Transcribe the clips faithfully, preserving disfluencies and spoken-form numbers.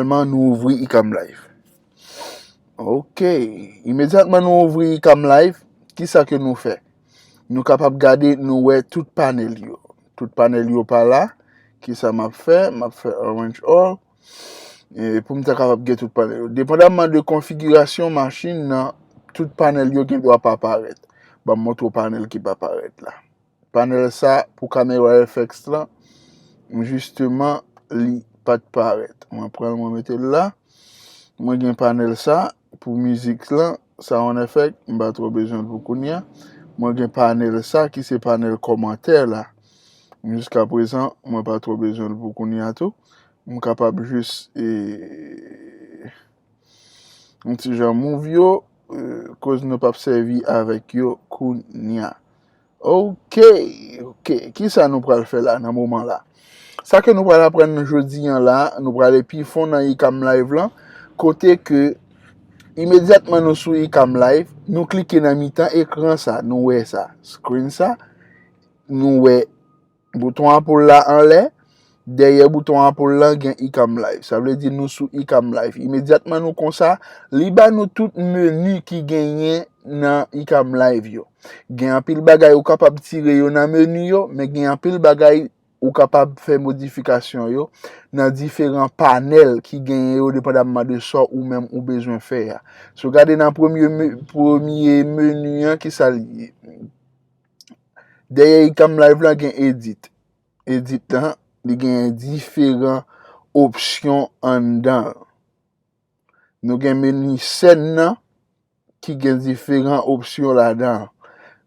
Finalman, nou ouvri Ecamm Live. Ok. Imedyatman nou ouvri Ecamm Live, kisa ke nou fè? Nou kapab gade, nou wè tout panèl yo. Tout panèl yo pa la. Kisa m ap fè? M ap fè arrange all. E pou m ta kapab gen tout panèl yo. Depandamman de konfigirasyon machin nan, tout panèl yo gen dwa pa parèt. Ban m montre w panèl ki pa parèt la. Panèl sa pou kamera F X lan, jisteman, li pa t parèt. Mwen pran l, mwen mete l la. Mwen gen panèl sa pou mizik lan, sound effect, m pa twò bezwen l pou kounye a. Mwen gen panèl sa ki se panèl kòmantè la. Jiska prezan, mwen pa twò bezwen l pou kounye a tou. M kapab jis, e, yon ti jan move yo, e, koz nou p ap sèvi avèk yo kounye a. Ok, ok. Kisa nou pral fè la nan moman la? Sa ke nou pral aprann jodi an la, nou prale pi fon nan Ecamm Live lan, kote ke imedyatman nou sou Ecamm Live, nou klike nan mitan ekran sa, nou wè sa, screen sa, nou wè bouton Apple la anlè, dèyè bouton Apple lan gen Ecamm Live. Sa vle di nou sou Ecamm Live. Imedyatman nou konsa, li ba nou tout meni ki genyen nan Ecamm Live yo. Gen anpil bagay ou kapab tire yo nan meni yo, men gen anpil bagay ou kapab fè modifikasyon yo nan diferan panèl ki genyen yo, depandamman de sa ou menm ou bezwen fè a. Si w gade nan premye me-, premye meni an, ki sa l ye? Dèyè Ecamm Live lan gen edit. Edit lan, li gen diferan opsyon anndan l. Nou gen meni sèn nan, ki gen diferan opsyon ladan l.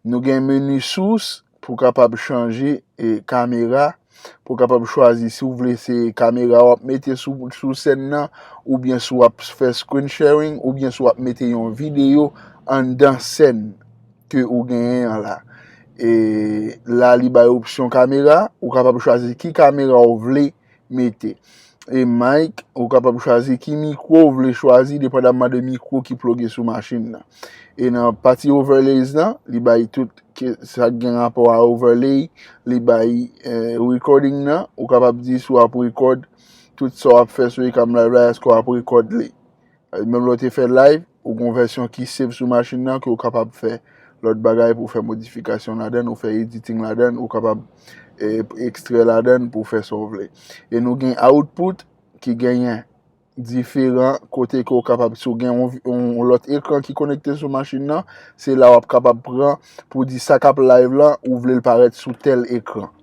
Nou gen meni sous pou kapab chanje, e, kamera, pou kapab chwazi si w vle se kamera w ap mete sou, sou sèn nan, oubyen si w ap fè screen sharing, oubyen si w ap mete yon videyo anndan sèn ke ou genyen an la. E la, li bay opsyon kamera, ou kapab chwazi ki kamera w vle mete. E mic, ou kapab chwazi ki mikwo w vle chwazi, depandamman de mikwo ki ploge sou machin nan. E nan pati overlays lan, li bay tout ke, sa k gen rapò a overlay, li bay, eh, recording nan, ou kapab di si w ap record tout sa w ap fè sou Ecamm Live la, èske w ap record li? Menm lè w te fè live, ou gon vèsyon ki save sou machin nan ke w kapab fè lòt bagay pou w fè modifikasyon ladan l, ou fè editing ladan l, ou kapab, eh, ekstrè ladan l pou w fè sa w vle. E nou gen output ki genyen diferan kote ke w kapab, si w gen yon, yon, yon lòt ekran ki konekte sou machin nan, se la w ap kapab pran pou di sa k ap live lan, ou vle l parèt sou tèl ekran.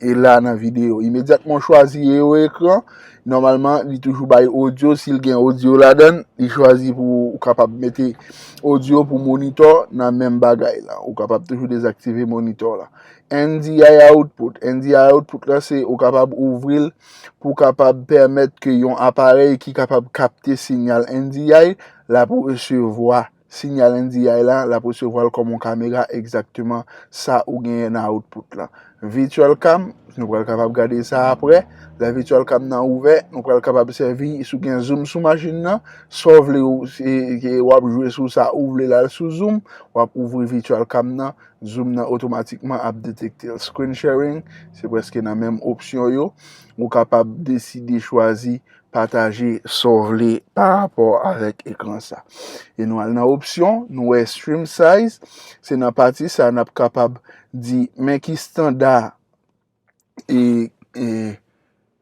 E la nan videyo. Imedyatman w chwazi yon ekran, nòmalman, li toujou bay odyo. Si l gen odyo ladan l, li chwazi pou ou kapab mete odyo pou monitò nan menm bagay la. Ou kapab toujou dezaktive monitò la. N D I output. N D I output la, se ou kapab ouvri l pou kapab pèmèt ke yon aparèy ki kapab kapte siyal N D I l ap resevwa siyal N D I la, l ap resevwa l kòm yon kamera egzakteman sa ou genyen nan output lan. Virtual cam, nou pral kapab gade sa apre. Lè virtual cam nan ouvè, nou pral kapab sèvi, si w gen zoom sou machin nan, sa w vle, w, e, e, w ap jwe sou sa, ou vle l al sou zoom, w ap ouvri virtual cam nan, zoom nan otomatikman ap detekte l. Screen sharing, se prèske nan menm opsyon yo. Ou kapab deside chwazi pataje sa w vle pa rapò avèk ekran sa. E nou al nan opsyon, nou wè stream size, se nan pati sa n ap kapab di, men ki estanda, e, e,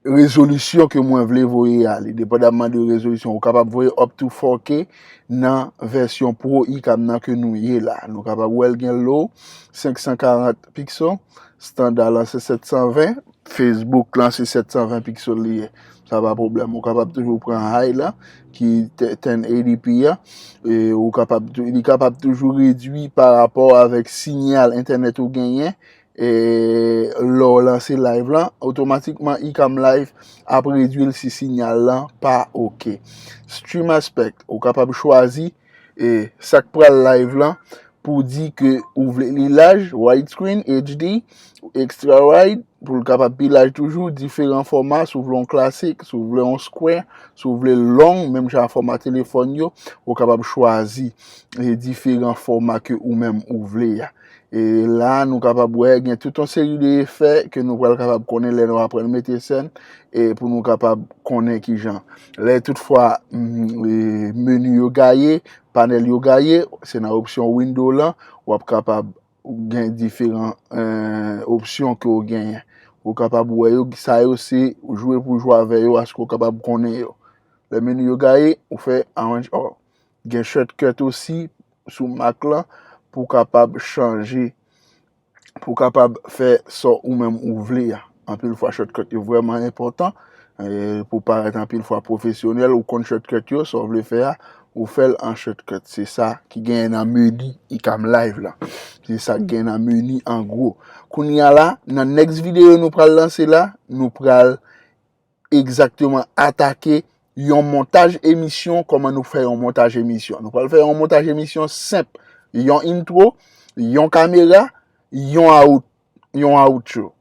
rezolisyon ke mwen vle voye a. Li depandamman de rezolisyon, ou kapab voye up to four K nan vèsyon Pro Ecamm nan ke nou ye la. Nou kapab wè l gen low, senk san karant pixel, estanda lan se sèt san ven, Facebook lan se sèt san ven pixel li ye. Sa pa pwoblèm. Ou kapab toujou pran high la, ki te-, ten eighty p a. E ou kapab tou-, li kapab toujou redui pa rapò avèk siyal entènèt ou genyen. E lè w lanse live lan, otomatikman Ecamm Live ap redui l si siyal lan pa oke. Stream aspect, ou kapab chwazi, e, sa k pral live lan pou di ke ou vle li laj, widescreen, H D, extra wide, pou l kapab pi laj toujou, diferan fòma, si w vle yon klasik, si w vle yon square, si w vle long, menm jan fòma telefòn yo, ou kapab chwazi, e, diferan fòma ke ou menm ou vle a. E la, nou kapab wè, gen tout yon seri de efè ke nou pral kapab konnen lè nou aprann mete sèn, e pou nou kapab konnen kijan. Lè toutfwa, mm, e, meni yo gaye, panèl yo gaye, se nan opsyon window lan, w ap kapab gen diferan, e, opsyon ke w genyen. Ou kapab wè yo, sa yo se jwe pou jwe avè yo, aske w kapab konnen yo. Lè meni yo gaye, ou fè arrange all. Gen shortcut osi sou Mac lan pou w kapab chanje, pou w kapab fè sa ou menm ou vle a. Anpil fwa, shortcut yo vrèman enpòtan, e, pou parèt anpil fwa pwofesyonèl, ou konn shortcut yo, sa w vle fè a, ou fè l an shortcut. Se sa ki genyen nan meni Icam Live la. Se sa ki genyen nan meni an gwo. Kounye a la, nan next videyo nou pral lanse la, nou pral egzakteman atake yon montaj emisyon, kòman nou fè yon montaj emisyon. Nou pral fè yon montaj emisyon senp. Yon intro, yon kamera, yon out, yon outro.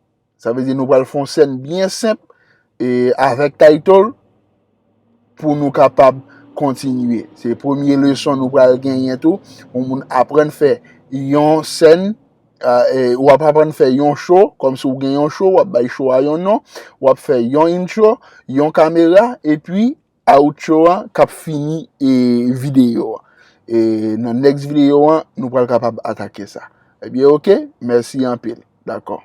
Sa vle di nou pral fè yon sèn byen senp e avèk title pou nou kapab kontinye. Se premye leson nou pral genyen tou. Yon moun aprann fè yon sèn, a, e, w ap aprann fè yon show, kòmsi w gen yon show, w ap bay show a yon non, w ap fè yon intro, yon kamera, epi outro an k ap fini e videyo an. E nan next videyo an, nou pral kapab atake sa. Ebyen, oke, mèsi anpil. Dakò.